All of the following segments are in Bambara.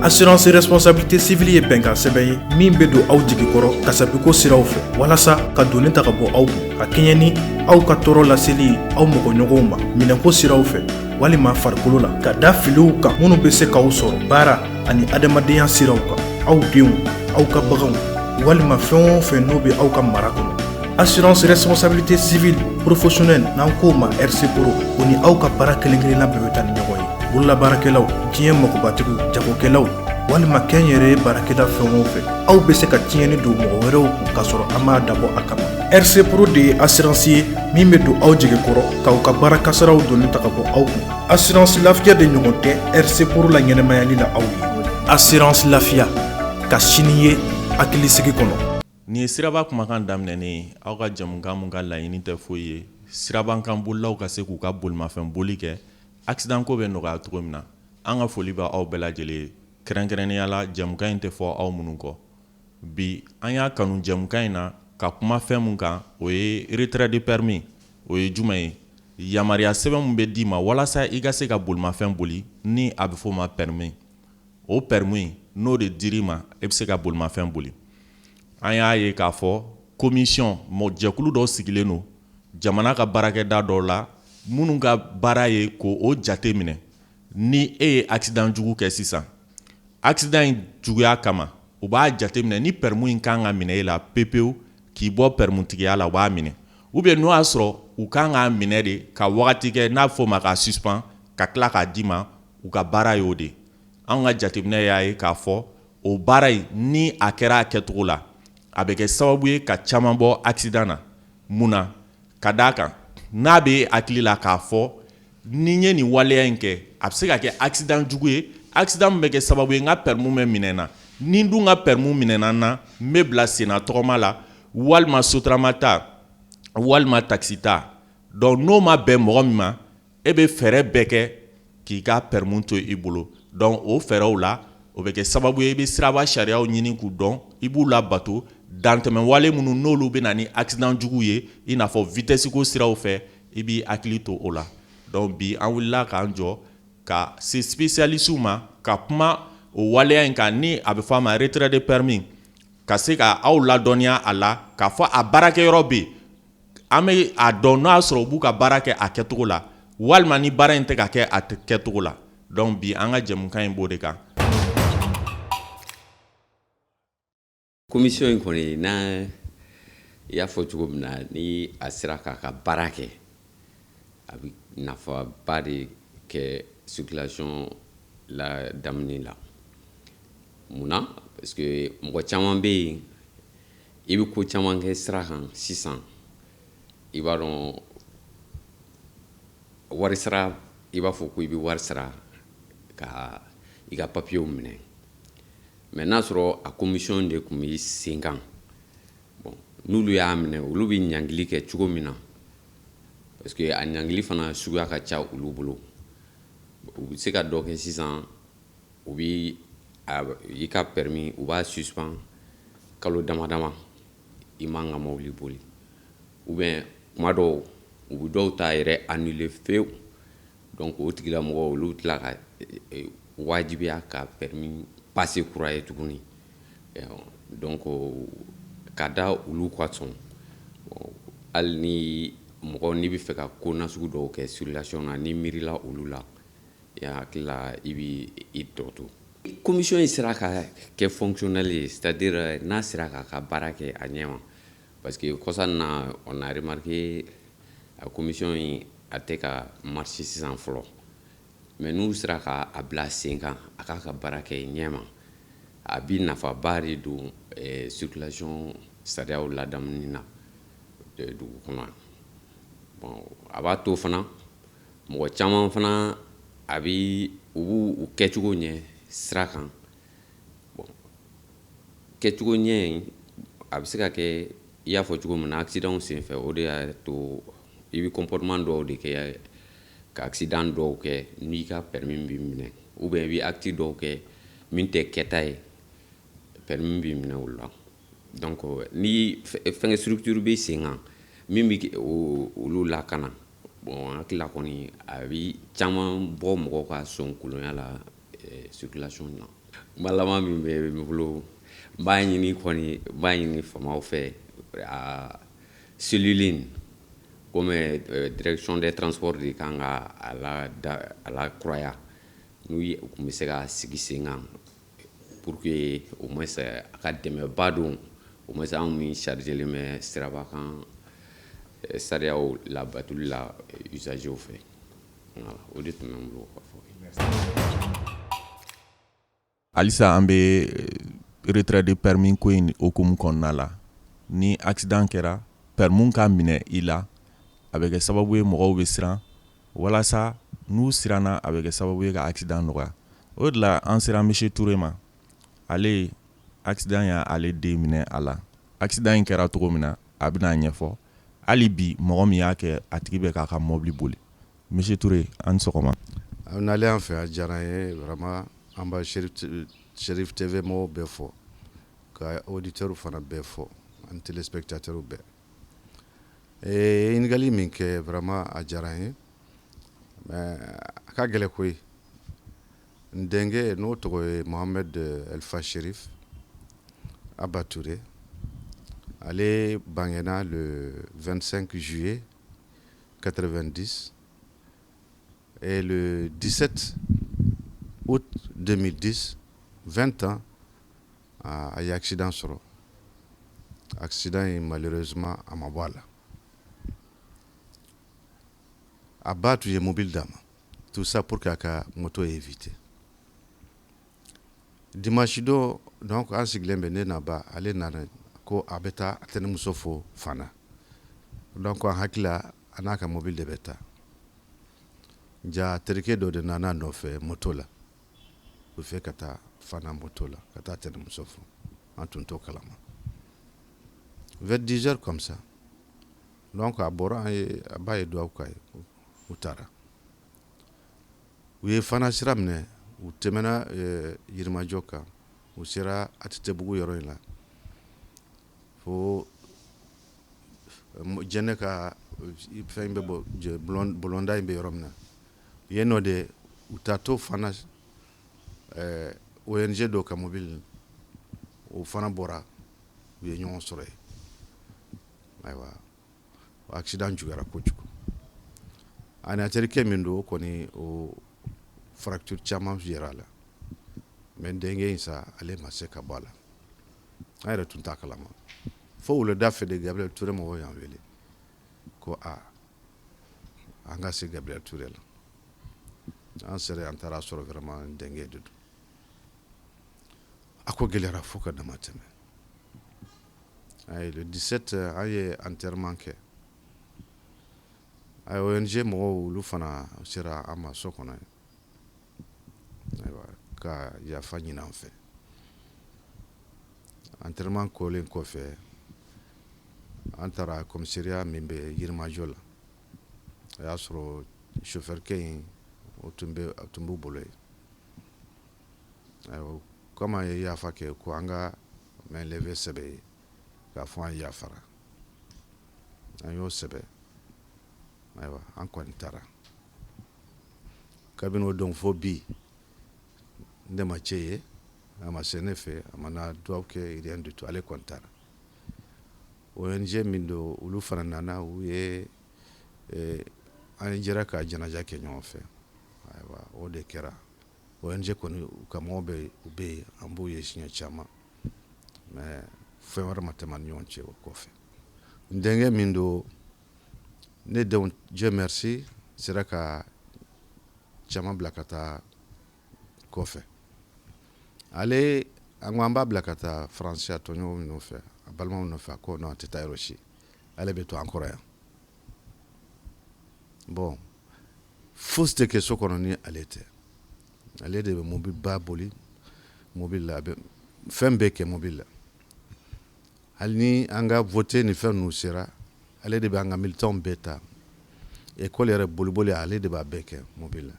Assurance responsabilité civile ye bɛnkan sɛbɛn ye min bɛ don aw jigi kɔrɔ kasabiko siraw fɛ, walasa ka doni ta ka bɔ aw kun, ka kɛɲɛ ni aw ka tɔɔrɔ laseli ye aw mɔgɔɲɔgɔnw ma minɛnko siraw fɛ walima farikolo la, ka da filiw kan minnu bɛ se k'aw sɔrɔ baara ani adamadenya siraw kan, aw denw, aw ka baganw walima fɛn o fɛn n'o bɛ aw ka mara kɔnɔ. Assurance responsabilité civile professionnelle, n'an k'o ma RC Pro, o ni aw ka baara kelen kelenna bɛɛ bɛ taa ni ɲɔgɔn ye. Bololabaarakɛlaw, diɲɛ magobatigiw, jagokɛlaw walima kɛnyɛrɛye baarakɛla, fɛn o fɛn, aw bɛ se ka tiɲɛni don mɔgɔ wɛrɛw kun k'a sɔrɔ an m'a dabɔ a kama. RC Pro de ye assurance ye min bɛ don aw jigi kɔrɔ k'aw ka baara kasaraw doni ta ka bɔ aw kun. Assurance Lafiya de ɲɔgɔn tɛ RC Pro la ɲɛnɛmayali la aw ye. Assurance Lafiya, ka sini ye hakilisigi kɔnɔ. Nin ye Siraba Kumakan daminɛnen ye, aw ka jɛmukan mun ka laɲini tɛ foyi ye sirabakan bolilaw ka se k'u ka bolimafɛn boli kɛ, accident ko bɛ nɔgɔya cogo min na. An ka foli bɛ aw bɛɛ lajɛlen ye, kɛrɛnkɛrɛnnenya la jɛmukan in tɛ fɔ aw minnu kɔ. Bi an y'a kanu jɛmukan in na ka kuma fɛn mun kan, o ye retrait de permis. O ye jumɛn ye? Yamaruya sɛbɛn min bɛ d'i ma walasa i ka se ka bolimafɛn boli, ni a bɛ f'o ma permis. O permis, n'o de dir'i ma, e bɛ se ka bolimafɛn boli. An y'a ye k'a fɔ commission mɔ jɛkulu dɔ sigilen don jamana ka baarakɛda dɔw la, minnu ka baara ye ko o jate minɛ. Ni e ye accident jugu kɛ sisan, accident in juguya kama, u b'a jateminɛ ni permis in kan ka minɛ e la pepewu k'i bɔ permis tigiya la, u b'a minɛ, ou bien n'o y'a sɔrɔ u kan k'a minɛ de ka wagati kɛ, n'a bɛ f'o ma k'a suspend, ka tila k'a d'i ma. U ka baara y'o de. Anw ka jateminɛ y'a ye k'a fɔ o baara in, ni a kɛra a kɛcogo la, a bɛ kɛ sababu ye ka caman bɔ accident na. Mun na? Ka d'a kan n'a bɛ hakili la k'a fɔ ni n ye nin waleya in kɛ, a bɛ se ka kɛ accident jugu ye, accident min bɛ kɛ sababu ye n ka permis bɛ minɛ n na. Ni n dun ka permis minɛna n na, n bɛ bila senna tɔgɔma la walima Sotrama ta walima taxi ta. Donc n'o ma bɛn mɔgɔ min ma, e bɛ fɛɛrɛ bɛɛ kɛ k'i ka permis to i bolo. Donc o fɛɛrɛw la, o bɛ kɛ sababu ye i bɛ siraba sariyaw ɲini k'u dɔn, i b'u labato. Dantɛmɛwale minnu n'olu bɛ na ni accident jugu ye, i n'a fɔ vitesse ko siraw fɛ, i b'i hakili to o la. Donc bi an wulila k'an jɔ ka se spécialistes ma ka kuma o waleya in kan, ni a bɛ fɔ a ma retrait de permis, ka se ka aw ladɔnniya a la k'a fɔ a baarakɛyɔrɔ bɛ yen. An bɛ a dɔn n'o y'a sɔrɔ u b'u ka baara kɛ a kɛcogo la walima ni baara in tɛ ka kɛ a kɛcogo la. Donc bi an ka jɛmukan in b'o de kan. Commission in kɔni n'a i y'a fɔ cogo min na, ni a sera k'a ka baara kɛ, a bɛ nafaba de kɛ circulation la daminɛ la. Mun na? Parce que mɔgɔ caman bɛ yen, i bɛ ko caman kɛ sira kan sisan, i b'a dɔn wari sara, i b'a fɔ ko i bɛ wari sara ka i ka papiyew minɛ. Mais n'a sɔrɔ a commission de tun bɛ sen kan, bon, n'olu y'a minɛ, olu bɛ ɲangili kɛ cogo min na, parce que a ɲangili fana suguya ka ca olu bolo. U bɛ se ka dɔ kɛ sisan, u bɛ i ka permis, u b'a suspend kalo dama dama, i man ka mobili boli, ou bien kuma dɔw, u bɛ dɔw ta yɛrɛ annuler fewu. Donc o tigilamɔgɔw, olu tila ka wajibiya ka permis passer kura ye tuguni. Donc ka da olu ka sɔn, hali ni mɔgɔ n'i bɛ fɛ ka ko nasugu dɔw kɛ circulation na, n'i miirila olu la, i hakili la i b'i i tɔ to. Commission in sera ka kɛ fonctionnel ye, c'est à dire n'a sera k'a ka baara kɛ a ɲɛ ma, parce que kɔsa in na, on a remarqué a commission in a tɛ ka marcher sisan fɔlɔ. Mais n'u sera ka a bila sen kan, a k'a ka baara kɛ ɲɛ ma, a bi nafaba de don circulation sariyaw ladamuni na dugu kɔnɔ. Bon, a b'a to fana mɔgɔ caman fana a bi u b'u u kɛcogo ɲɛ sira kan. Bon, kɛcogo ɲɛ, a bɛ se ka kɛ i y'a fɔ cogo min na, accident senfɛ, o de y'a to i bɛ comportement dɔw de kɛ ka accident dɔw kɛ n'i ka permis b'i minɛ, ou bien i bɛ acte dɔw kɛ min tɛ kɛta ye, permis b'i minɛ o la. Donc ni fɛnkɛ structure bɛ sen kan min bɛ olu lakana, bon, hakili la kɔni a bɛ caman bɔ mɔgɔw ka sɔn kolonya la circulation na. Kuma laban min bɛ n bolo, n b'a ɲini kɔni, n b'a ɲini faamaw fɛ, a cellule in, comme direction des transports de kan ka a la da, a la kuraya, n'u ye u tun bɛ se ka sigi sen kan pour que au moins a ka dɛmɛba don, au moins anw min chargelen bɛ siraba kan sariyaw labatoli la usagers fɛ. Voilà, o de tun bɛ n bolo ka fɔ. Halisa an bɛ retrait de permis ko in hukumu kɔnɔna la. Ni accident kɛra, permis ka minɛ i la, a bɛ kɛ sababu ye mɔgɔw bɛ siran. Walasa n'u siranna, a bɛ kɛ sababu ye ka accident nɔgɔya. O de la an sera monsieur Touré ma. Ale, accident y'ale den minɛ a la. Accident in kɛra cogo min na, a bɛna ɲɛfɔ. Hali bi, mɔgɔ min y'a kɛ, a tigi bɛ k'a ka mobili boli. Monsieur Touré, an ni sɔgɔma. Aw nalen an fɛ, a diyara an ye vraiment. An b'a Cherif TV mɔgɔw bɛɛ fɔ, ka auditeurs fana bɛɛ fɔ, ani téléspectateurs bɛɛ. Ɲininkali min kɛ, vraiment a diyara an ye, mais a ka gɛlɛn koyi. N denkɛ, n'o tɔgɔ ye Mohamed Elfa Cherif Abba Touré, ale bangena le 25 juillet 90 et le 17 août 2010, 20 ans, a ye accident sɔrɔ. Accident in, malheureusement, a ma bɔ a la. A ba tun ye mobili d'a ma, tout ça pour que a ka moto éviter. Dimanche don, donc an sigilen bɛ, ne n'a ba, ale nana ko a bɛ taa a tɛnɛmuso fo Fana. Donc an hakili la, a n'a ka mobili de bɛ taa. Ja terikɛ dɔ de nana a nɔfɛ moto la, u fɛ ka taa Fana moto la, ka taa tɛnɛmuso fo. An tun t'o kalama. Vers 10 heures comme ça, donc a bɔra, an ye, a ba ye duwawu k'a ye, u taara. U ye Fana sira minɛ, u tɛmɛna Yirimajɔ kan, u sera ATT-bugu yɔrɔ in la, fo jɛnɛ ka fɛn bɛ bɔ, bɔlɔnda in bɛ yɔrɔ min na yen nɔ de. U taatɔ fana, ONG dɔ ka mobili, o fana bɔra, u ye ɲɔgɔn sɔrɔ yen. Ayiwa, accident juguyara kojugu. Ani a terikɛ min don, o kɔni, o fracture caman yera a la, mais denkɛ in sa, ale ma se ka bɔ a la. An yɛrɛ tun t'a kalama fo wulada fɛ de, Gabriel Touré mɔgɔw y'an wele ko a an ka se Gabriel Touré la. An sera, an taara sɔrɔ vraiment denkɛ de don. A ko gɛlɛyara fo ka dama tɛmɛ. Ayi, le 17, an ye enterrement kɛ. A ONG mɔgɔw, olu fana sera an ma so kɔnɔ yen, ayiwa, ka yafa ɲini an fɛ. Enterrement kɛlen kɔfɛ, an taara commissariat min bɛ Yirimajɔ la. A y'a sɔrɔ chauffeur kɛ in, o tun bɛ, a tun b'u bolo yen. Ayiwa, comme an ye yafa kɛ, ko an ka mainlevée sɛbɛn ye k'a fɔ an yafara. An y'o sɛbɛn. Ayiwa, an kɔni taara. Kabini o don fo bi, ne ma cɛ ye, a ma se ne fɛ, a ma na duwawu kɛ, rien du tout. Ale kɔni taara. ONG min don, olu fana nana, u ye an jɛra ka janaja kɛ ɲɔgɔn fɛ. Ayiwa, o de kɛra. ONG kɔni, u ka mɔgɔw bɛ, u bɛ yen, an b'u ye siɲɛ caman, mais fɛn wɛrɛ ma tɛmɛ an ni ɲɔgɔn cɛ o kɔfɛ. N denkɛ min don, ne denw, Dieu merci, sera ka caman bila ka taa kɔfɛ. Ale, an ko an b'a bila ka taa Faransi, a tɔɲɔgɔnw nɔfɛ, a balimaw nɔfɛ. A ko non, a tɛ taa yɔrɔ si, ale bɛ to an kɔrɔ yan. Bon, fosi tɛ kɛ so kɔnɔ ni ale tɛ. Ale de bɛ mobili ba boli, mobili la, a bɛ fɛn bɛɛ kɛ mobili la. Hali ni an ka vote ni fɛn ninnu sera, ale de bɛ an ka militants bɛɛ ta. École yɛrɛ boliboli, ale de b'a bɛɛ kɛ mobili la.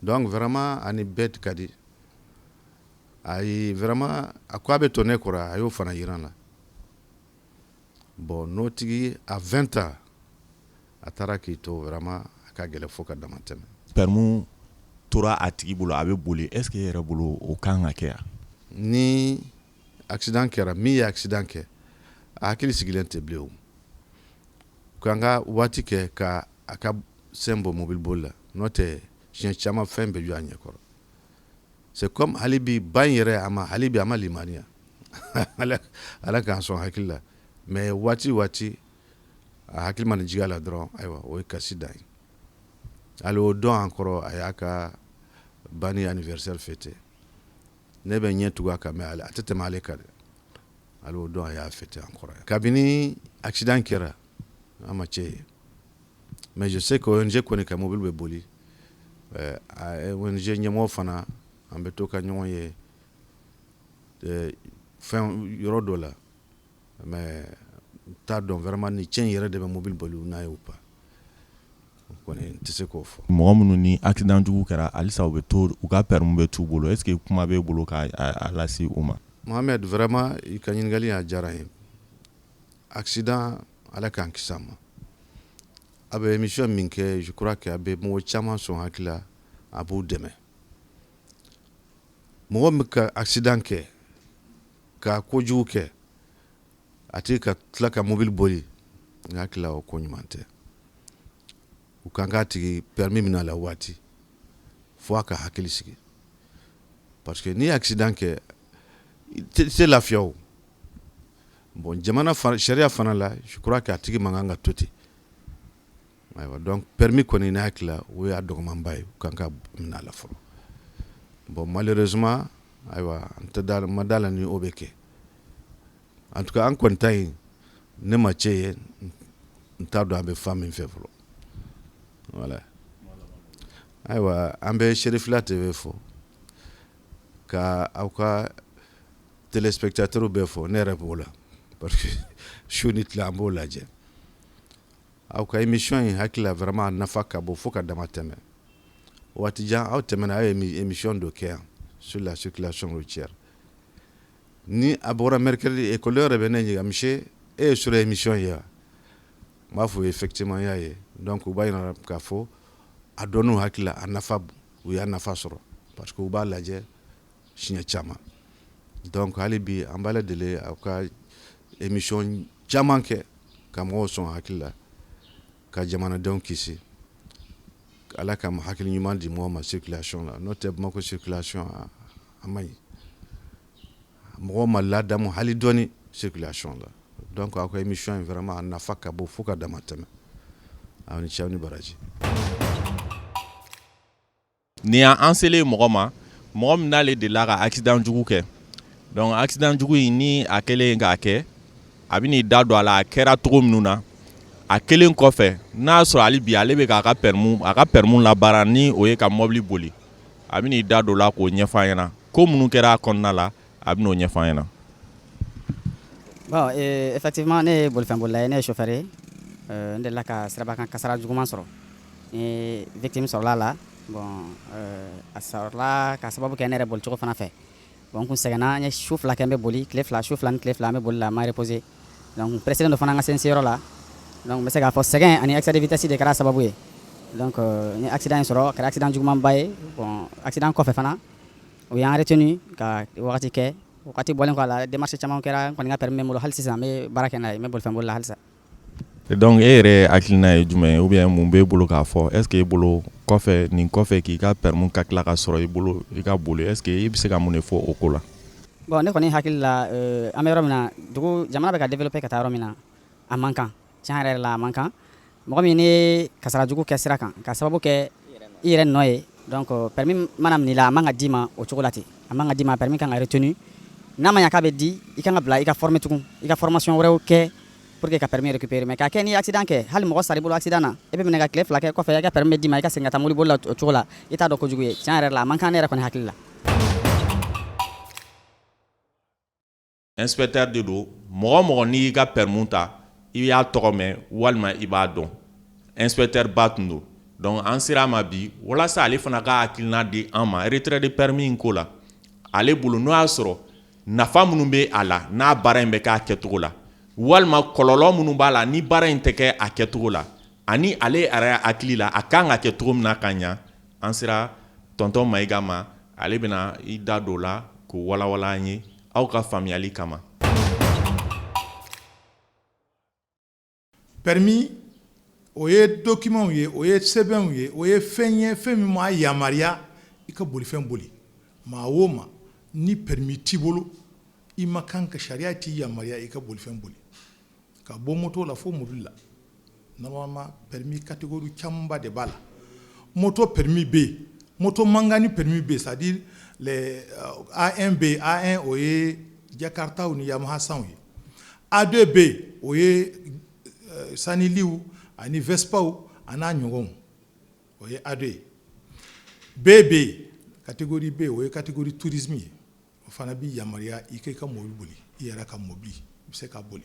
Donc vraiment, ani bɛɛ ka di. Ayi, vraiment, a ko a bɛ to ne kɔrɔ, a y'o fana yira n na. Bon, n'o tigi a 20 ans, a taara k'i to, vraiment a ka gɛlɛn fo ka dama tɛmɛ. Permis. tora a tigi bolo, a bɛ boli. Est ce que e yɛrɛ bolo, o kan ka kɛ yan? Ni accident kɛra, min ye accident kɛ, a hakili sigilen tɛ bilen. O k'an ka waati kɛ ka a ka sen bɔ mobili boli la, n'o tɛ siɲɛ caman fɛn bɛ jɔ a ɲɛkɔrɔ. C'est comme hali bi ba in yɛrɛ, a ma hali bi a ma limaniya. Ala k'an sɔn hakili la. Mais waati waati a hakili mana jigin a la dɔrɔn, ayiwa, o ye kasi dan ye. Hali o don an kɔrɔ, a y'a ka banni anniversaire fêté. Ne bɛ ɲɛ tugu a kan, mais a tɛ tɛmɛ ale kan dɛ. Hali o don a y'a fêté an kɔrɔ yan. Kabini accident kɛra, an ma cɛ ye, mais je sais que ONG kɔni ka mobili bɛ boli. ONG ɲɛmɔgɔ fana, an bɛ to ka ɲɔgɔn ye fɛn yɔrɔ dɔ la, mais n t'a dɔn vraiment ni cɛ in yɛrɛ de bɛ mobili boli n'a ye ou pas. Kɔni n tɛ se k'o fɔ. Mɔgɔ minnu ni accident jugu kɛra, halisa u bɛ to, u ka permis bɛ t'u bolo, est ce que kuma b'e bolo k'a lase u ma? Mohamed, vraiment, i ka ɲininkali a diyara n ye. Accident, Ala k'an kisi a ma. A bɛ émission min kɛ, je crois que a bɛ mɔgɔ caman sɔn hakili la, a b'u dɛmɛ. Mɔgɔ min ka accident kɛ, ka kojugu kɛ, a tigi ka tila ka mobili boli, n hakili la o ko ɲuman tɛ. U kan k'a tigi permis minɛ a la waati fo a ka hakili sigi, parce que n'i ye accident kɛ, i tɛ lafiya. O bon, jamana sariya fana la, je crois que a tigi man kan ka to ten. Ayiwa, donc permis kɔni, ne hakili la, o y'a dɔgɔmanba ye, u kan ka minɛ a la fɔlɔ. Bon, malheureusement, ayiwa, n tɛ da ma da la ni o bɛ kɛ. En tout cas, an kɔni ta in, ne ma cɛ ye, n t'a dɔn a bɛ fan min fɛ fɔlɔ. Voilà, ayiwa, an bɛ Cherifila TV fo, ka aw ka téléspectateurs bɛɛ fo. Ne yɛrɛ b'o la, parce que su ni tile an b'o lajɛ. Aw ka émission in, hakili la, vraiment a nafa ka bon fo ka dama tɛmɛ. Waati jan aw tɛmɛna, aw ye émission dɔ kɛ yan sur la circulation routière. Ni a bɔra mercredi, école yɛrɛ bɛ ne ɲininka: "Monsieur, e ye sur émission ye wa?" N b'a fɔ: "Effectivement, n y'a ye." Donc u b'a yira k'a fɔ a dɔnniw hakili la, a nafa, u y'a nafa sɔrɔ, parce que u b'a lajɛ siɲɛ caman. Donc hali bi an b'a deli, aw ka émission caman kɛ ka mɔgɔw sɔn hakili la, ka jamanadenw kisi. Ala ka hakili ɲuman di mɔgɔw ma circulation la. N'o tɛ, Bamakɔ circulation a man ɲi, mɔgɔw ma ladamu hali dɔɔni circulation la. Donc aw ka émission in, vraiment, a nafa ka bon fo ka dama tɛmɛ. Aw ni ce, aw ni baraji. Nin y'an selen mɔgɔ ma, mɔgɔ min n'ale delila ka accident jugu kɛ. Donc accident jugu in, ni a kɛlen k'a kɛ, a bɛ n'i da don a la, a kɛra cogo minnu na. A kelen kɔfɛ, n'a y'a sɔrɔ hali bi ale bɛ k'a ka permis, a ka permis labaara, ni o ye ka mobili boli, a bɛ n'i da don o la k'o ɲɛfɔ an ɲɛna. Ko minnu kɛra a kɔnɔna la, a bɛ n'o ɲɛfɔ an ɲɛna. Bon, effectivement, ne ye bolifɛnbolila ye, ne ye chauffeur ye. N delila ka sirabakan kasara juguman sɔrɔ ni victime sɔrɔla a la. Bon, a sɔrɔla ka sababu kɛ ne yɛrɛ bolicogo fana fɛ. Bon, n kun sɛgɛnna, n ye su 2 kɛ n bɛ boli, tile 2, su 2 ni tile 2 an bɛ boli la, n ma reposer. Donc n pressé don fana n ka se n seyɔrɔ la. Donc n bɛ se k'a fɔ sɛgɛn ani excès de vitesse de kɛra sababu ye. Donc n ye accident in sɔrɔ, a kɛra accident jugumanba ye. Bon, accident kɔfɛ fana, u y'an retenu ka wagati kɛ. Wagati bɔlen kɔ a la, démarche caman kɛra. N kɔni ka permis bɛ n bolo hali sisan, n bɛ baara kɛ n'a ye, n bɛ bolifɛn boli la halisa. Donc e yɛrɛ hakilina ye jumɛn ye, ou bien mun b'e bolo k'a fɔ? Est ce que e bolo, kɔfɛ nin kɔfɛ, k'i ka permis ka tila ka sɔrɔ i bolo i ka boli, est ce que i bɛ se ka mun de fɔ o ko la? Bon, ne kɔni hakili la, an bɛ yɔrɔ min na, dugu jamana bɛ ka développer ka taa yɔrɔ min na, a man kan, tiɲɛ yɛrɛ la, a man kan. Mɔgɔ min ni kasara jugu kɛ sira kan ka sababu kɛ i yɛrɛ nɔ ye, donc permis mana minɛ i la, a man ka d'i ma o cogo la ten, a man ka d'i ma. Permis kan ka retenu. N'a ma ɲɛ k'a bɛ di, i kan ka bila i ka former tugun, i ka formation wɛrɛw kɛ pour que ka permis récupérer. Mais k'a kɛ ni accident kɛ, hali mɔgɔ sara i bolo accident na, e bɛ minɛ ka tile 2 kɛ, kɔfɛ i ka permis bɛ d'i ma, i ka segin ka taa mobili boli la o cogo la, i t'a dɔn kojugu ye. Tiɲɛ yɛrɛ la, a man kan, ne yɛrɛ kɔni hakili la. Inspecteur de don. Mɔgɔ mɔgɔ n'i y'i ka permis ta, i y'a tɔgɔ mɛn walima i b'a dɔn, inspecteur ba tun don. Donc an sera a ma bi walasa ale fana ka hakilina di an ma retrait de permis in ko la. Ale bolo, n'o y'a sɔrɔ nafa minnu bɛ a la n'a baara in bɛ k'a kɛcogo la, walima kɔlɔlɔ minnu b'a la ni baara in tɛ kɛ a kɛcogo la, ani ale yɛrɛ hakili la, a kan ka kɛ cogo min na ka ɲa. An sera Tɔntɔn Mayiga ma, ale bɛna i da don o la k'o walawala an ye aw ka faamuyali kama. Permis, o ye document ye, o ye sɛbɛnw ye, o ye fɛn ye, fɛn min b'a yamaruya i ka bolifɛn boli. Maa o maa ni permis t'i bolo, i ma kan ka, sariya t'i yamaruya i ka bolifɛn boli, ka bɔ moto la fo mobili la. Normalement, permis catégorie camanba de b'a la. Moto permis bɛ yen, moto mankani permis bɛ yen, c'est à dire les A1 bɛ yen. A1, o ye Jakartaw ni Yamaha sanw ye. A2 bɛ yen, o ye Sunnyliw ani Vespaw a n'a ɲɔgɔnw, o ye A2 ye. B bɛ yen, catégorie B, o ye catégorie tourisme ye. O fana b'i yamaruya i ka mobili boli, i yɛrɛ ka mobili, i bɛ se ka boli.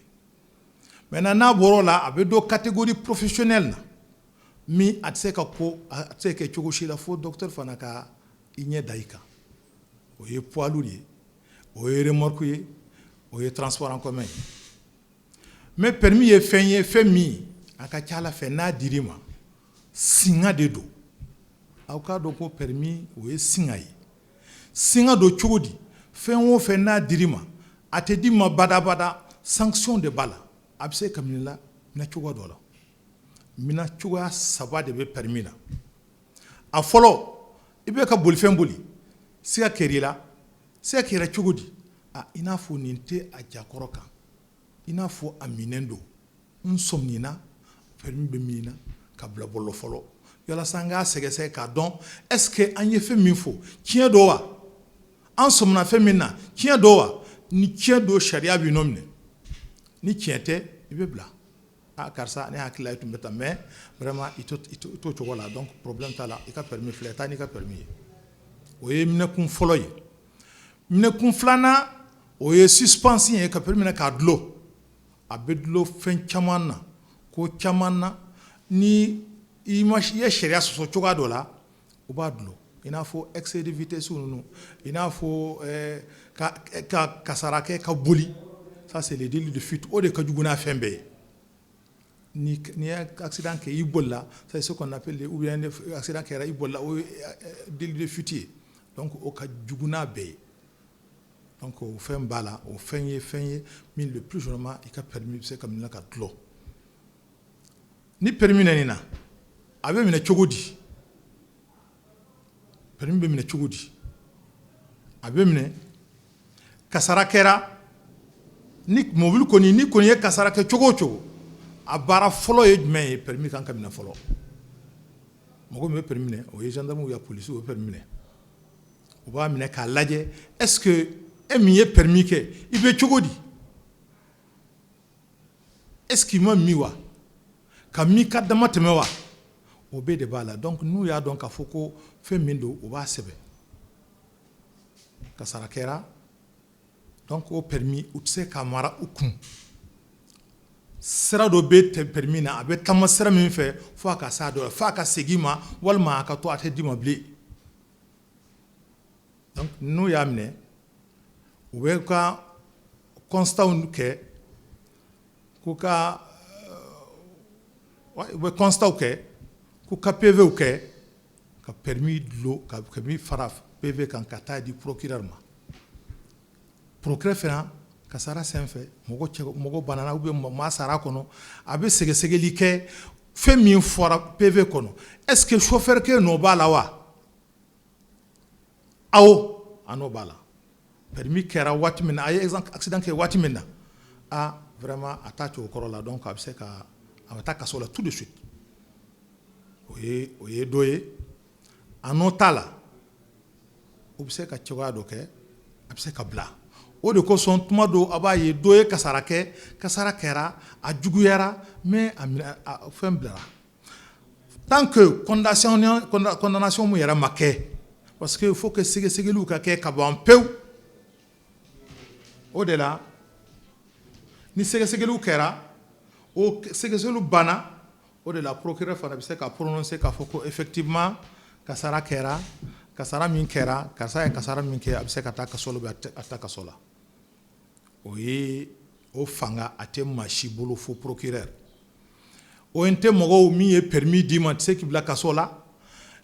Maintenant, n'a bɔra o la, a bɛ don catégorie professionnelle na, min a tɛ se ka ko, a tɛ se ka kɛ cogo si la fo docteur fana ka i ɲɛ da i kan. O ye poids lourd ye, o ye remorque ye, o ye transport en commun ye. Mais permis ye fɛn ye, fɛn min a ka ca ala fɛ, n'a dir'i ma, singa de don. Aw k'a dɔn ko permis, o ye singa ye. Singa don cogo di? Fɛn o fɛn n'a dir'i ma, a tɛ d'i ma badabada, sanction de b'a la. A bɛ se ka minɛ la minɛ cogoya dɔ la. Minɛ cogoya saba de bɛ permis na. A fɔlɔ, i bɛ ka bolifɛn boli, siga kɛr'i la. Siga kɛra cogo di? A i n'a fɔ nin tɛ a jakɔrɔ kan, i n'a fɔ a minɛn don, n sɔmina, permis bɛ min na ka bila bɔlɔ fɔlɔ, walasa an k'a sɛgɛsɛgɛ k'a dɔn, est ce que an ye fɛn min fɔ, tiɲɛ don wa? An sɔmina fɛn min na, tiɲɛ don wa? Ni tiɲɛ don, sariya b'i nɔ minɛ. Ni tiɲɛ tɛ, i bɛ bila. A karisa, ne hakili la i tun bɛ tan, mais vraiment i t'o cogo la, donc problème t'a la, i ka permis filɛ, taa n'i ka permis ye. O ye minɛkun fɔlɔ ye. Minɛkun filanan, o ye suspension ye, ka permis minɛ k'a dulon. A bɛ dulon fɛn caman na, ko caman na. Ni i ma, i ye sariya sɔsɔ cogoya dɔ la, u b'a dulon, i n'a fɔ excès de vitesse ninnu, i n'a fɔ ka kasara kɛ ka boli. Ça, c'est le délit de fuite. O de ka jugu n'a fɛn bɛɛ ye. Ni n'i ye accident kɛ, i bolila, c'est ce qu'on appelle, ou bien accident kɛra, i bolila, o ye délit de fuite ye. Donc o ka jugu n'a bɛɛ ye. Donc o fɛn b'a la, o fɛn ye fɛn ye min, le plus généralement, i ka permis bɛ se ka minɛ ka dulon. Ni permis minɛn'i na, a bɛ minɛ cogo di? Permis bɛ minɛ cogo di? A bɛ minɛ, kasara kɛra ni mobili kɔni, ni kɔni ye kasara kɛ cogo o cogo, a baara fɔlɔ ye jumɛn ye? Permis kan ka minɛ fɔlɔ. Mɔgɔ min bɛ permis minɛ, o ye gendarme ya, polisi, o bɛ permis minɛ. U b'a minɛ k'a lajɛ, est ce que e min ye permis kɛ, i bɛ cogo di? Est ce que i ma min wa, ka min ka dama tɛmɛ wa? O bɛɛ de b'a la. Donc n'u y'a dɔn k'a fɔ ko fɛn min don, u b'a sɛbɛn kasara kɛra. Donc o permis, u tɛ se ka mara u kun. Sira dɔ bɛ permis na, a bɛ taama sira min fɛ, fo a ka s'a dɔ la, fo a ka segin ma, walima a ka to, a tɛ d'i ma bilen. Donc n'u y'a minɛ, u bɛ ka constat kɛ, k'u ka, u bɛ constat kɛ, k'u ka PV kɛ, ka permis dulon, ka permis fara PV kan, ka taa di procureur ma. Procureur fana, kasara senfɛ, mɔgɔ cɛ, mɔgɔ banana ou bien maa sara kɔnɔ, a bɛ sɛgɛsɛgɛli kɛ, fɛn min fɔra PV kɔnɔ, est ce que chauffeur kɛ nɔ b'a la wa? Awɔ, a nɔ b'a la. Permis kɛra waati min na, a ye accident kɛ waati min na, a vraiment a t'a cogo kɔrɔ la. Donc a bɛ se ka, a bɛ taa kaso la tout de suite. O ye dɔ ye. A nɔ t'a la, o bɛ se ka cogoya dɔ kɛ, a bɛ se ka bila. O de kosɔn, tuma dɔw, a b'a ye dɔ ye kasara kɛ, kasara kɛra, a juguyara, mais a minɛ, a fɛn bilara, tant que condamnation mun yɛrɛ ma kɛ, parce que il faut que sɛgɛsɛgɛliw ka kɛ ka ban pewu. O de la, ni sɛgɛsɛgɛliw kɛra, o sɛgɛsɛgɛliw banna, o de la procureur fana bɛ se ka prononcer k'a fɔ ko effectivement kasara kɛra, kasara min kɛra, karisa ye kasara min kɛ, a bɛ se ka taa kaso la, a taa kaso la. O ye o fanga, a tɛ maa si bolo fo procureur. ONT mɔgɔw min ye permis d'i ma, tɛ se k'i bila kaso la.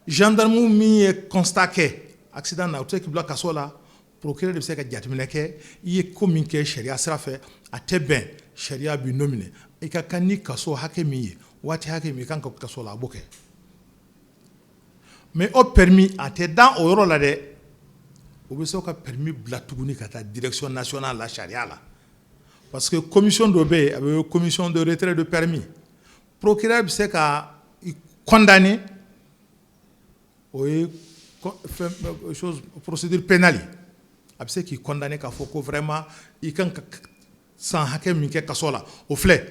Gendarme min ye constat kɛ accident na, u tɛ se k'i bila kaso la. Procureur de bɛ se ka jateminɛ kɛ, i ye ko min kɛ sariya sira fɛ, a tɛ bɛn, sariya b'i nɔ minɛ, i ka kan ni kaso hakɛ min ye, waati hakɛ min i kan ka kaso la, a b'o kɛ. Mais o permis, a tɛ dan o yɔrɔ la dɛ. U bɛ se ka permis bila tuguni ka taa direction nationale la, sariya la, parce que commission dɔ bɛ yen, a bɛ commission de retrait de permis. Procureur bɛ se ka i condamner, o ye fɛn chose procédure pénale ye. A bɛ se k'i condamner k'a fɔ ko vraiment i kan ka san hakɛ min kɛ kaso la, o filɛ.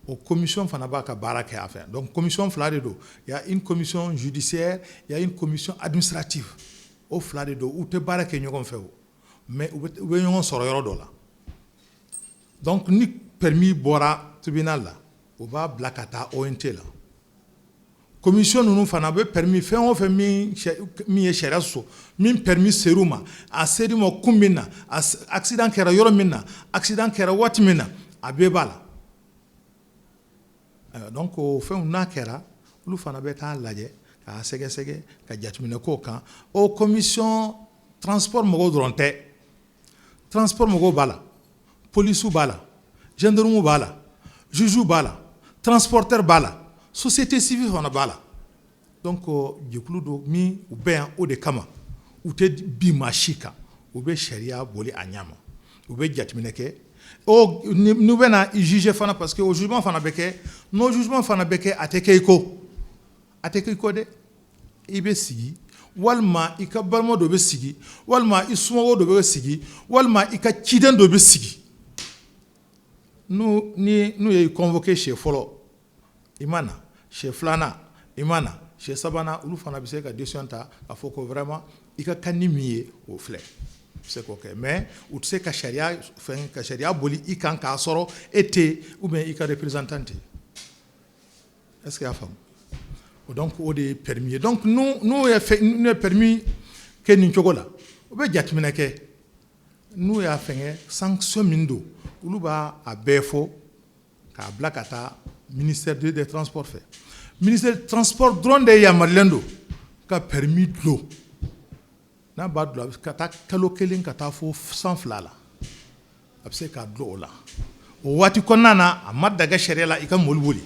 O commission fana b'a ka baara kɛ a fɛ. Donc commission fila de don: il y a une commission judiciaire, il y a une commission administrative. O fila de don, u tɛ baara kɛ ɲɔgɔn fɛ o, mais u bɛ ɲɔgɔn sɔrɔ yɔrɔ dɔ la. Donc ni permis bɔra tribunal la, u b'a bila ka taa ONT la. Commission ninnu fana bɛ permis fɛn o fɛn min ye sariya sɔsɔ, min permis ser'u ma, a ser'i ma kun min na, accident kɛra yɔrɔ min na, accident kɛra waati min na, a bɛɛ b'a la. Donc o fɛnw n'a kɛra, olu fana bɛ taa lajɛ k'a sɛgɛsɛgɛ, ka jateminɛ k'o kan. O commission, transport mɔgɔw dɔrɔn tɛ, transport mɔgɔw b'a la, polisiw b'a la, gendarmew b'a la, jugew b'a la, transporteur b'a la, société civile fana b'a la. Donc jɛkulu don min u bɛ yan o de kama. U tɛ bin maa si kan, u bɛ sariya boli a ɲɛ ma, u bɛ jateminɛ kɛ. O n'u bɛna juger fana, parce que o jugement fana bɛ kɛ, n'o jugement fana bɛ kɛ, a tɛ kɛ i ko, a tɛ kɛ i ko dɛ. I bɛ sigi, walima i ka balima dɔ bɛ sigi, walima i somɔgɔw dɔ bɛ sigi, walima i ka ciden dɔ bɛ sigi. N'u ni n'u ye convoqué siɲɛ fɔlɔ, i ma na, siɲɛ filanan, i ma na, siɲɛ sabanan, olu fana bɛ se ka décision ta k'a fɔ ko vraiment i ka kan ni min ye, o filɛ. U bɛ se k'o kɛ, mais u tɛ se ka sariya fɛn ka sariya boli i kan k'a sɔrɔ e tɛ yen ou bien i ka représentant tɛ yen. Est ce que i y'a faamu? Donc o de ye permis ye. Donc n'u ye fɛn, n'u ye permis kɛ nin cogo la, u bɛ jateminɛ kɛ. N'u y'a fɛngɛ, sanction min don, olu b'a a bɛɛ fɔ k'a bila ka taa ministère des Transports fɛ. Ministère des Transports dɔrɔn de yamaruyalen don ka permis dulon. N'a b'a dulon, a bɛ ka taa kalo 1 ka taa fo san 2 la, a bɛ se k'a dulon o la. O waati kɔnɔna na, a ma daga sariya la i ka mobili boli.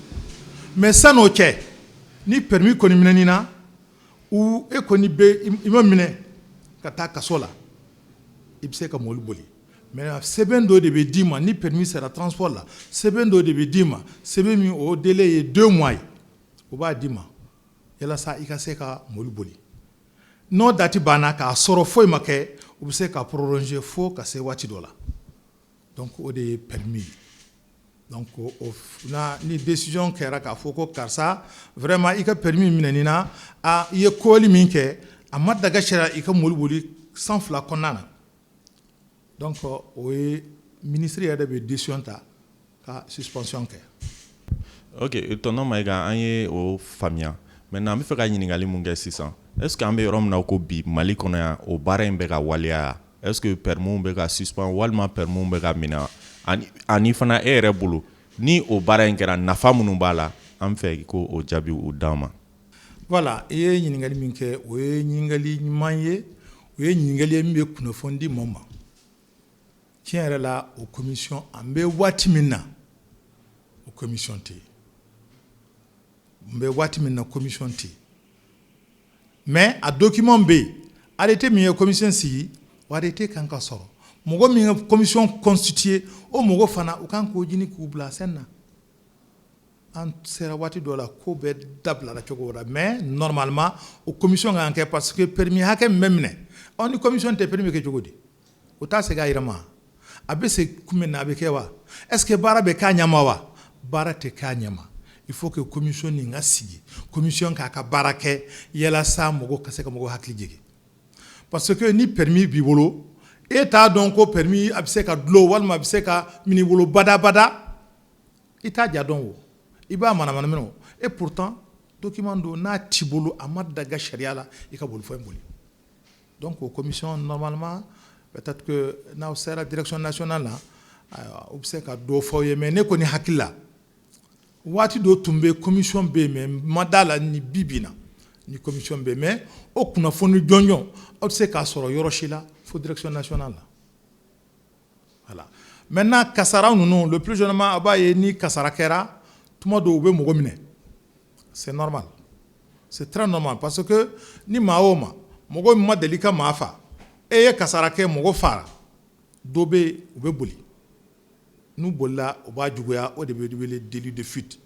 Mais san'o cɛ, ni permis kɔni minɛn'i na, u e kɔni bɛ i ma minɛ ka taa kaso la, i bɛ se ka mobili boli. Mais sɛbɛn dɔ de bɛ d'i ma. Ni permis sera transport la, sɛbɛn dɔ de bɛ d'i ma, sɛbɛn min o délai ye 2 mois ye, o b'a d'i ma walasa i ka se ka mobili boli. N'o date banna k'a sɔrɔ foyi ma kɛ, u bɛ se ka prolonger fo ka se waati dɔ la. Donc o de ye permis ye. Donc o na ni décision kɛra k'a fɔ ko karisa, vraiment i ka permis minɛn'i na, a i ye kɔli min kɛ, a ma daga sariya i ka mobili boli san 2 kɔnɔna na. Donc o ye ministre yɛrɛ bɛ décision ta ka suspension kɛ. Ok, tonton Mayiga, an ye o faamuya. Maintenant, an bɛ fɛ ka ɲininkali mun kɛ sisan, est ce que an bɛ yɔrɔ min na ko bi, Mali kɔnɔ yan, o baara in bɛ ka waleya? Est ce que permis bɛ ka suspend walima permis bɛ ka minɛ? Ani fana, e yɛrɛ bolo, ni o baara in kɛra, nafa minnu b'a la, an fɛ ko o jaabi o d'an ma. Voilà, i ye ɲininkali min kɛ, o ye ɲininkali ɲuman ye, o ye ɲininkali ye min bɛ kunnafoni di mɔgɔ ma. Tiɲɛ yɛrɛ la, o commission, an bɛ waati min na, o commission tɛ yen. N bɛ waati min na, commission tɛ yen, mais a document bɛ yen. Arrêté min ye commission sigi, o arrêté kan ka sɔrɔ. Mɔgɔ min ye commission constitué, o mɔgɔ fana, u kan k'o ɲini k'u bila sen na. An sera waati dɔ la, ko bɛɛ dabilara cogo la, mais normalement o commission kan kɛ, parce que permis hakɛ min bɛ minɛ, ɔ ni commission tɛ, permis bɛ kɛ cogo di? O t'a segin a yɛrɛ ma. A bɛ se kun min na, a bɛ kɛ wa? Est ce que baara bɛ k'a ɲɛ ma wa? Baara tɛ k'a ɲɛ ma. Il faut que commission nin ka sigi, commission k'a ka baara kɛ yalasa mɔgɔw ka se ka mɔgɔw hakili jigin, parce que ni permis b'i bolo, e t'a dɔn ko permis a bɛ se ka dulon walima a bɛ se ka minɛ i bolo badabada. I t'a ja dɔn, o i b'a manamana minɛ o. Et pourtant document don, n'a t'i bolo, a ma daga sariya la i ka bolifɛn boli. Donc o commission, normalement, peut-être que n'aw sera direction nationale la, ayiwa, u bɛ se ka dɔ fɔ aw ye. Mais ne kɔni hakili la, waati dɔ tun bɛ, commission bɛ yen, mais ma da la ni bi bi in na. Ni commission bɛ, mais o kunnafoni jɔnjɔn, aw tɛ se k'a sɔrɔ yɔrɔ si la fo direction nationale la. Voilà. Maintenant, kasara ninnu, le plus généralement, a b'a ye ni kasara kɛra, tuma dɔw u bɛ mɔgɔ minɛ. C'est normal, c'est très normal, parce que ni maa o maa, mɔgɔ min ma deli ka maa fa, e ye kasara kɛ, mɔgɔ fara, dɔ bɛ yen, u bɛ boli. N'u bolila, u b'a juguya. O de bɛ wele délit de fuite.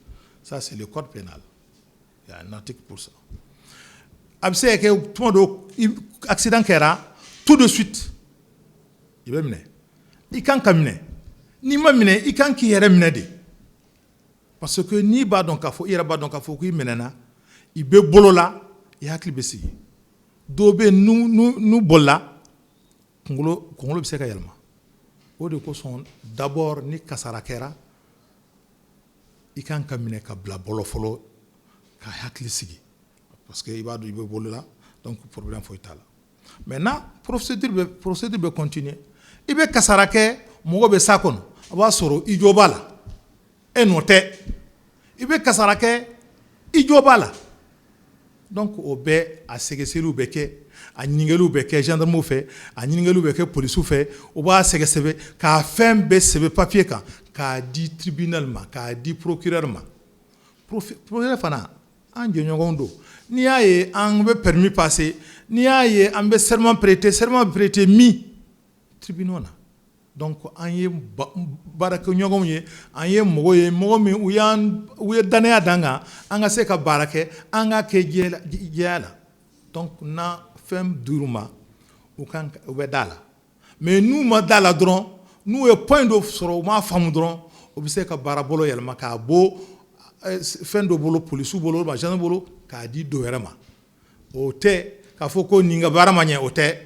Ça, c'est le code pénal, il y a un article pour ça. A bɛ se ka kɛ tuma dɔ, accident kɛra, tout de suite i bɛ minɛ. I kan ka minɛ, n'i ma minɛ, i kan k'i yɛrɛ minɛ de, parce que n'i b'a dɔn k'a fɔ, i yɛrɛ b'a dɔn k'a fɔ k'i minɛna, i bɛ bolo la, i hakili bɛ sigi. Dɔw bɛ yen, n'u bolila, kunkolo bɛ se ka yɛlɛma. O de kosɔn, d'abord, ni kasara kɛra, i kan ka minɛ ka bila bolo fɔlɔ, ka hakili sigi, parce que i b'a dɔn i bɛ bolo la, donc problème foyi t'a la. Maintenant, procédure bɛ continuer. I bɛ kasara kɛ, mɔgɔ bɛ s'a kɔnɔ, a b'a sɔrɔ i jo b'a la, e nɔ tɛ. I bɛ kasara kɛ, i jo b'a la. Donc o bɛɛ, a sɛgɛsɛgɛliw bɛ kɛ, a ɲininkaliw bɛ kɛ gendarmew fɛ, a ɲininkaliw bɛ kɛ polisiw fɛ. U b'a sɛgɛsɛgɛ k'a fɛn bɛɛ sɛbɛn papier kan, k'a di tribunal ma, k'a di procureur ma. Procureur fana, an jɛɲɔgɔnw don. N'i y'a ye an bɛ permis passer, n'i y'a ye an bɛ serment prêter, serment prêter min tribunal na. Donc an ye baarakɛɲɔgɔnw ye, an ye mɔgɔ ye, mɔgɔ min u y'an u ye danaya d'an kan, an ka se ka baara kɛ, an ka kɛ jɛya la. Donc n'a fɛn dir'u ma, u kan u bɛ da la. Mais n'u ma da la dɔrɔn, n'u ye point dɔ sɔrɔ, u m'a faamu dɔrɔn, u bɛ se ka baara bolo yɛlɛma k'a bɔ fɛn dɔ bolo, polisiw bolo ou gendarme bolo, k'a di dɔ wɛrɛ ma. O tɛ k'a fɔ ko nin ka baara ma ɲɛ, o tɛ.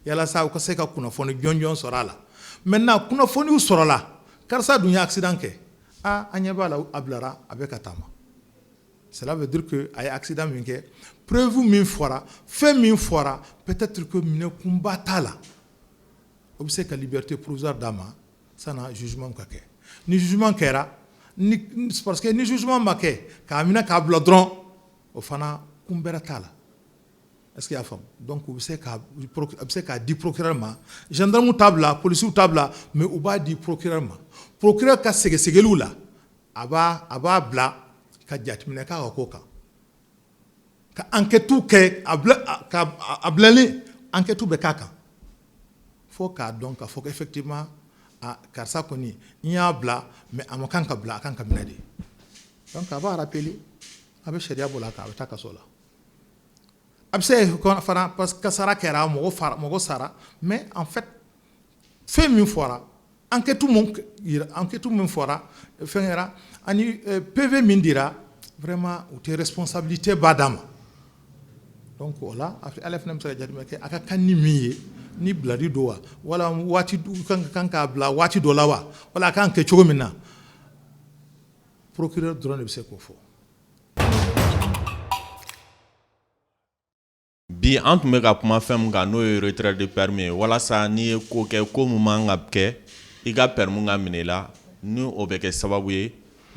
Yalasa u ka se ka kunnafoni jɔnjɔn sɔrɔ a la. Maintenant, kunnafoniw sɔrɔla, karisa dun ye accident kɛ, aa, an ɲɛ b'a la, a bilara, a bɛ ka taama. Cela veut dire que a ye accident min kɛ, preuve min fɔra, fɛn min fɔra, peut-être que minɛkunba t'a la. O bɛ se ka liberté provisoire d'a ma sanni jugement ka kɛ. Ni jugement kɛra ni, parce que ni jugement ma kɛ, k'a minɛ k'a bila dɔrɔn, o fana kun bɛrɛ t'a la. Est-ce que i y'a faamu? Donc u bɛ se ka, a bɛ se k'a di procureur ma. Gendarme t'a bila, policiw t'a bila, mais u b'a di procureur ma. Procureur ka sɛgɛsɛgɛliw la, a b'a bila ka jateminɛ k'a ka ko kan, ka enquête kɛ. A bila ka a bilalen, enquête bɛ k'a kan fo k'a dɔn k'a fɔ effectivement, a karisa kɔni, n y'a bila, mais a ma kan ka bila, a kan ka minɛ de. Donc a b'a rappeler, a bɛ sariya bolo a kan, a bɛ taa kaso la. A bɛ se ka fana, parce que kasara kɛra, mɔgɔ fara, mɔgɔ sara, mais en fait, fɛn min fɔra, enquête mun yira, enquête min fɔra, fɛn kɛra ani PV min dira, vraiment, u tɛ responsabilité ba d'a ma. Donc o la, ale fana bɛ se ka jateminɛ kɛ, a ka kan ni min ye, ni bilali don wa, wala waati kan k'a bila waati dɔ la wa, wala a kan kɛ cogo min na, procureur dɔrɔn de bɛ se k'o fɔ. Bi, an tun bɛ ka kuma fɛn min kan, n'o ye retrait de permis ye, walasa n'i ye ko kɛ, ko mun man ka kɛ, i ka permis ka minɛ i la, ni o bɛ kɛ sababu ye,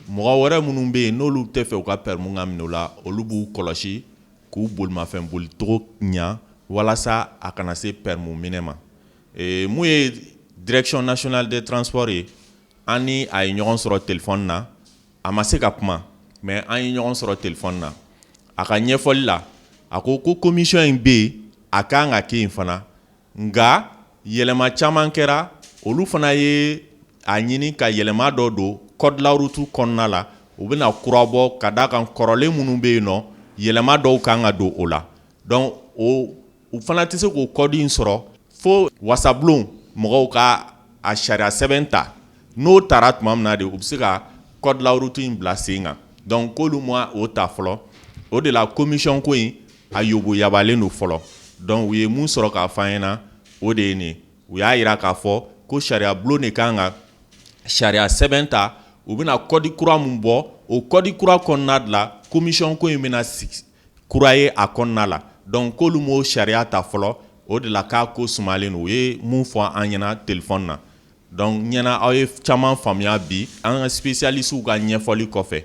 mɔgɔ wɛrɛ minnu bɛ yen, n'olu tɛ fɛ u ka permis ka minɛ u la, olu b'u kɔlɔsi k'u bolimafɛn bolicogo ɲa, walasa a kana se permis minɛ ma. Mun ye direction nationale des transports ye, an ni a ye ɲɔgɔn sɔrɔ téléphone na. A ma se ka kuma, mais an ye ɲɔgɔn sɔrɔ téléphone na. A ka ɲɛfɔli la, a ko ko commission in bɛ yen, a kan ka kɛ yen fana, nka yɛlɛma caman kɛra. Olu fana ye a ɲini ka yɛlɛma dɔ don code de la route kɔnɔna la. U bɛna kura bɔ ka d'a kan kɔrɔlen minnu bɛ yen nɔ, yɛlɛma dɔw kan ka don o la. Donc o u fana tɛ se k'o code in sɔrɔ fo wasabulon mɔgɔw ka a sariya sɛbɛn ta. N'o taara tuma min na de, u bɛ se ka code de la route in bila sen kan. Donc k'olu ma o ta fɔlɔ, o de la commission ko in, a yoboyabalen don fɔlɔ. Donc u ye mun sɔrɔ k'a fɔ an ɲɛna, o de ye nin ye. U y'a jira k'a fɔ ko sariya bulon de kan ka sariya sɛbɛn ta. U bɛna code kura mun bɔ, o code kura kɔnɔna de la, commission ko in bɛna sigi kura ye a kɔnɔna la. Donc k'olu m'o sariya ta fɔlɔ, o de la k'a ko sumalen don. U ye mun fɔ an ɲɛna téléphone na. Donc ɲɛna, aw ye caman faamuya bi an ka spécialistes ka ɲɛfɔli kɔfɛ.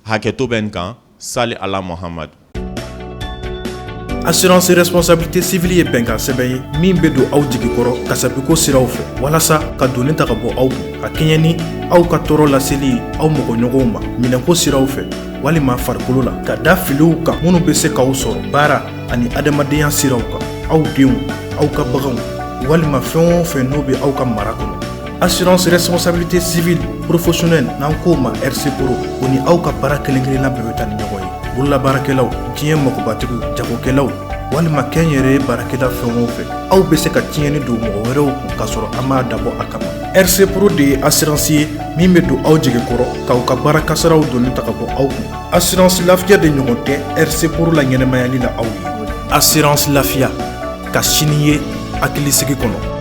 Hakɛto bɛ nin kan. Sali ala Muhamadu. Assurance responsabilité civile ye bɛnkan sɛbɛn ye min bɛ don aw jigi kɔrɔ kasabiko siraw fɛ walasa ka doni ta ka bɔ aw kun ka kɛɲɛ ni aw ka tɔɔrɔ laseli aw mɔgɔɲɔgɔnw ma minɛnko siraw fɛ walima farikolo la ka da filiw kan minnu bɛ se k'aw sɔrɔ baara ani adamadenya siraw kan aw denw aw ka baganw walima fɛn o fɛn n'o bɛ aw ka mara kɔnɔ. Assurance responsabilité civile professionnelle n'an k'o ma RC Pro, o ni aw ka baara kelen kelenna bɛɛ bɛ taa ni ɲɔgɔn ye. Bololabaarakɛlaw, diɲɛ magobatigiw, jagokɛlaw walima kɛnyɛrɛye baarakɛla fɛn o fɛn, aw bɛ se ka tiɲɛni don mɔgɔ wɛrɛw kun k'a sɔrɔ an m'a dabɔ a kama. RC Pro de ye assurance ye min bɛ don aw jigi kɔrɔ k'aw ka baara kasaraw doni ta ka bɔ aw kun. Assurance Lafiya de ɲɔgɔn tɛ RC Pro la ɲɛnɛmayali la aw ye. Assurance Lafiya, ka sini ye hakilisigi kɔnɔ.